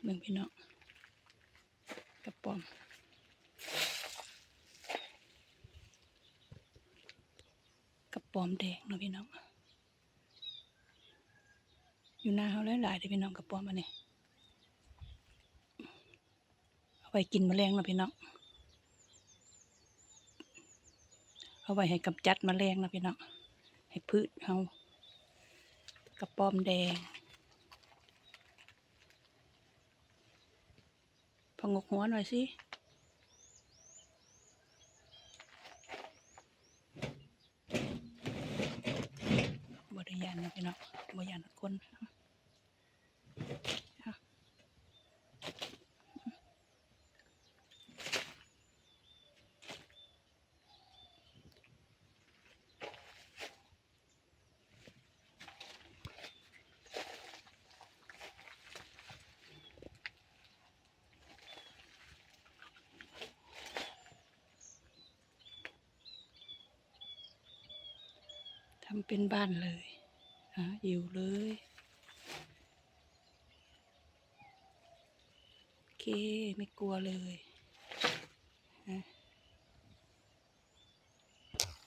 ເບິ່ງພີ່ນ້ອງ ກະປອມ ກະປອມແດງເນາະພີ່ນ້ອງ. ຢູ່ນາເຮົາຫຼາຍໆເດ້ພີ່ນ້ອງ ກະປອມອັນນີ້ ເອົາໄວ້ກິນມະແລງເນາະພີ່ນ້ອງ ເອົາໄວ້ໃຫ້ກຳຈັດມະແລງເນາະພີ່ນ້ອງ ໃຫ້ພືດເຮົາ ກະປອມແດງ. ຜະຫງົກຫົວໜ່ອຍຊິ ບໍ່ໄດ້ຢ້ານເນາະພີ່ນ້ອງ ບໍ່ຢ້ານຄົນ. ທຳເປັນບ້ານເລີຍ ອາ ຢູ່ເລີຍ ໂອເຄ ໄມ່ກົວເລີຍ ອາ.